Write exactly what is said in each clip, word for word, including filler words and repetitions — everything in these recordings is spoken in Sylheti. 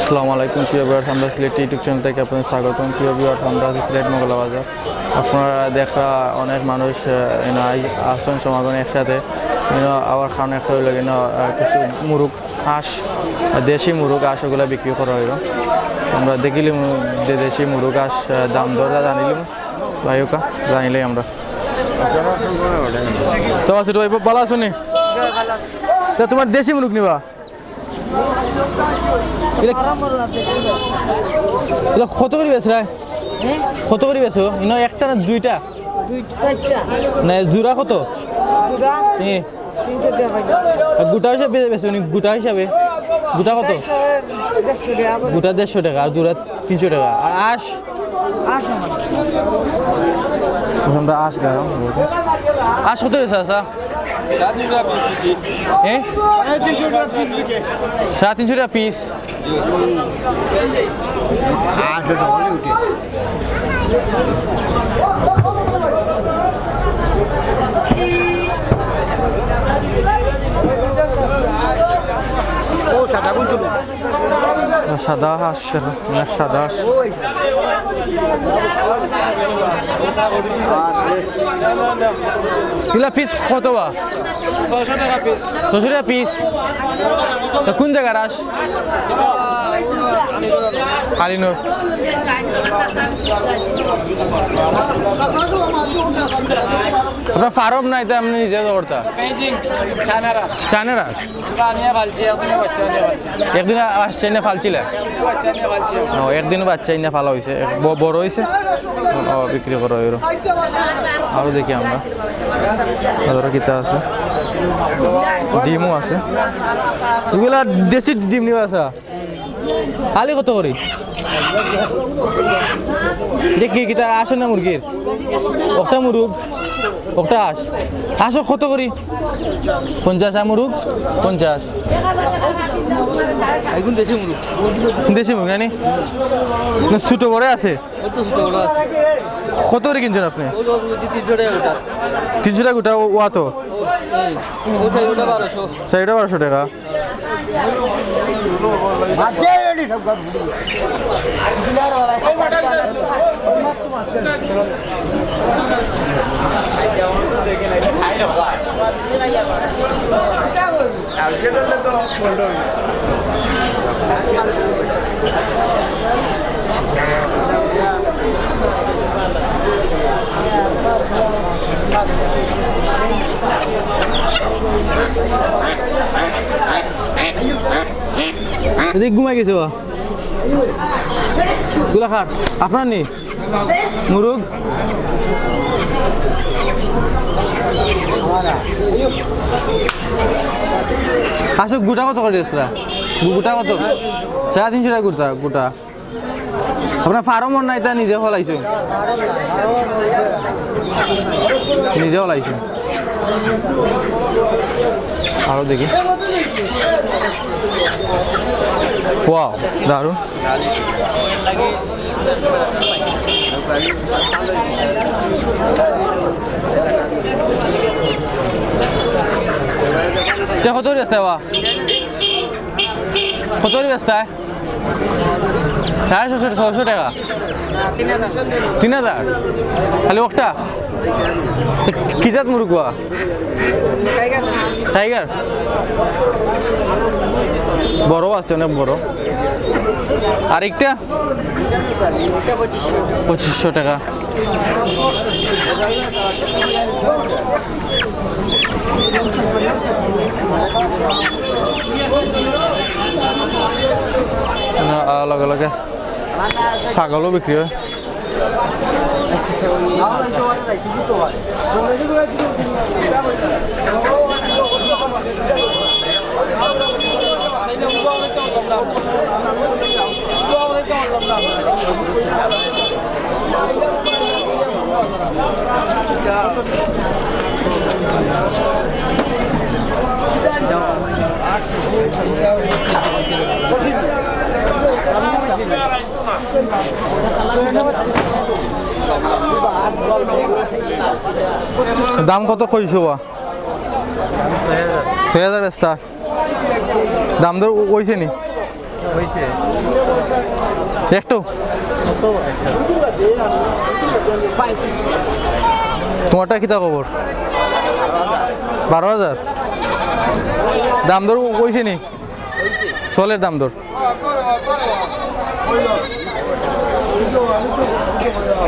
আসসালামু আলাইকুম প্রিয় ভিউয়ার্স, আমরা সিলেটি ইউটিউব চ্যানেল থেকে আপনাদের স্বাগতম। প্রিয় ভিউয়ার্স, আমরা আছি সিলেট মগলা বাজার। আপনারা দেখরা অনেক মানুষ, আহ, এনে আই-, আসছেন সমাগমে একসাথে। এনে আবার কারণ একটা হইল কিনা, আহ, কিছু মুরুগ, হাঁস, আহ, দেশি মুরুগ, হাঁস ওগুলা বিক্রি করা হইল। আমরা দেখিলাম যে দেশি মুরুগ, হাঁস, আহ, দাম দরটা জানিলাম। তো আইউক্কা, জানিলাই আমরা। তো আছি তো ভাই, ভালো আছো নি? তে তুমার দেশি মুরুগ নিবা? ইলা, ইলা কত করি বেচরায়? হ্যাঁ? কত করি বেচো? ইনো একটা না দুইটা? দুই, চাইরটা। না, জোড়া কত? জোড়া? হ্যাঁ। তিনশো টাকা কইলো। আর গোটা হিসাবে বেচো নি, গোটা হিসাবে? গোটা কত? দেড়শো, দেড়শো টাকা করে। গোটা দেড়শো টাকা, আর জোড়া তিনশো টাকা। আর আঁশ? আঁশ আমার। আমরা আঁশ গাড়াম। আঁশ কত রয়েছে, আচ্ছা? হ্যাঁ? সাড়ে তিনশো টাকা পিস। সাদা হাঁস দেখো, অনেক সাদা হাঁস। কিলা পিস কত বা? ছয়শো টাকা পিস। ছয়শো টাকা পিস? তা কোন জাগার হাঁস? আলিনুর। আপনার ফার্ম নাই, তাই আপনি নিজে করতা? বেইজিং, চায়নার হাঁস। চায়নার হাঁস? আনিয়া ফালছি, একদিনে বাচ্চা আনিয়া ফালছি। একদিন আসছে না ফালছিলা? বাচ্চা আনিয়া ফালছি। ও, একদিন বাচ্চা আনিয়া ফালা হইছে, এক ব-, বড় হইছে। ও, বিক্রি করা হইল। আরো দেখি আমরা। আরো কিতা আছে? ডিমও আছে। এগুলা দেশি ডিম নিবা আছে? আলি কত করি? দেখি কিতা হাঁসর না মুরগির? একটা মুরুগ, একটা হাঁস। হাঁস কত করি? পঞ্চাশ, আর মুরুগ? পঞ্চাশ। এখন দেশি মুরুগ। দেশি মুরুগ, না নি? না, ছোট বড় আছে? ওই তো ছোট বড় আছে। কত করি কিনছেন আপনি? ওই তো তিনশো টাকা গোটা। তিনশো টাকা গোটা, ও, ওয়া তো? ও, এই, ও চাইরোটা বারোশো। চাইরোটা বারোশো টাকা। এদিকে ঘুমাই গেছে বা। গুলা কার? আপনার নি? মুরুগ? আচ্ছা, গোটা কত করি আসলা? গোটা কত? সাড়ে তিনশো টাকা গোটা, গোটা। আপনার ফার্মর নাই, তা নিজে ফলাইছো? নিজে ফলাইছো। আরো দেখি। ওয়াও, দারুণ। এটা কত করে বেচতা বা? কত করে বেচতা? সাড়ে ছশো, ছশো টাকা। তিন হাজার। খালি একটা? তো কি জাত মুরুগ বা? টাইগার। বড় আছে, অনেক বড়। আর একটা? পঁচিশশো টাকা। না, আ, লগে লগে ছাগলও বিক্রি হয়। দাম কত কইছো বা? ছয় হাজার বেচতা। দাম দর অইছে নি? একটু। তোমারটা কিতা খবর? বারো হাজার। দাম দর কইছে নি? চলের দাম দর।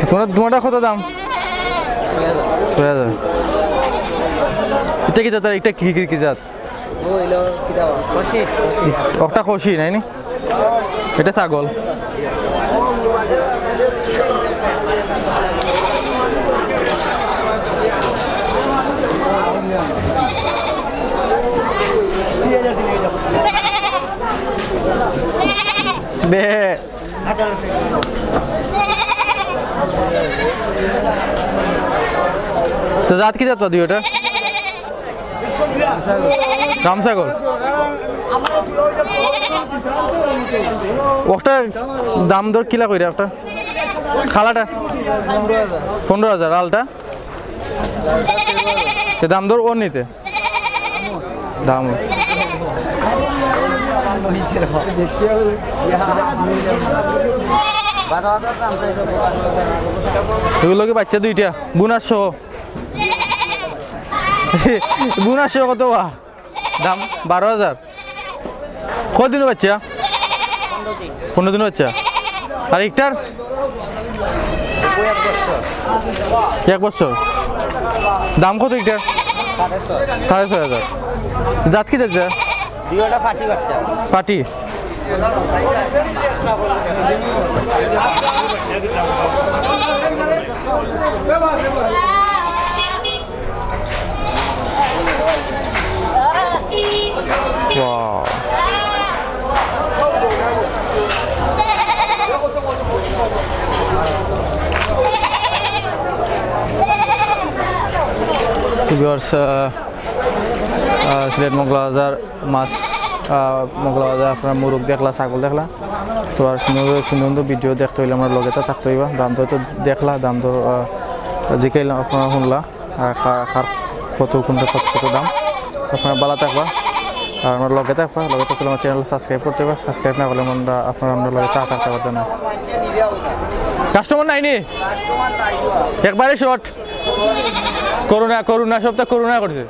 তোমার, তোমারটা কত দাম? ছয় হাজার। এটা কিতা, তার একটা কি, কি, কি জাত? ও হইলো কিতা বা? খসি। ওটা খসি, নাই নি? এটা ছাগল। বে। তো জাত কি জাত পাবি ওটা? রামছাগল। ওটা দাম দর কিলা কইরা ওটা? কালাটা? পনেরো হাজার। আলটা? এ দাম দর ওর নিতে? দাম। এগুলো কি বাচ্চা দুইটা? বুনার সহ? বুনার সহ কত বা? দাম বারো হাজার। কদিনও বাচ্চা? পনেরো দিন বাচ্চা। আর একটার? এক বছর। দাম কত একটার? সাড়ে ছয় হাজার। জাত কি জাত? দুইটা পাটি বাচ্চা। পাটি। Wow. তো viewers, আহ, আহ, সিলেট মগলা বাজার মাছ, আহ, মগলা বাজার আপনারা মুরগ দেখলা, ছাগল দেখলা। তো আর সুন্দর সুন্দর সুন্দর video দেখতে হইলে আমরার লগে তো থাকতে হইবা। দাম দর তো দেখলা, দাম দর, আহ, জিকাইলাম, আপনারা শুনলা। আর কার, কার কত, কোনটা কত, কত দাম। আপনারা ভালা থাকবা, আর আমরার লগে থাকবা, লগে থাকলে আমার channel subscribe করতে হইবা, subscribe না করলে আমরা, আপনারা আমরার লগে তা থাকতে পারবেন না। Customer নাই নি? একবারে short। করোনা, করোনা, সবটা করোনা করছে।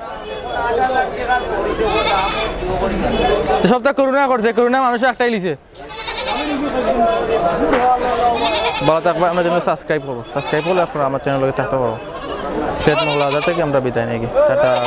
তো সবটা করোনা করছে, করোনা মানুষ আটকাই লিছে। ভালা থাকবা, আমরার channel subscribe করবো, subscribe করলে আপনারা আমার channel লগে থাকতে পারবো। সিলেট মগলা বাজার থেকে আমরা বিদায় নিয়ে গিয়ে টাটা।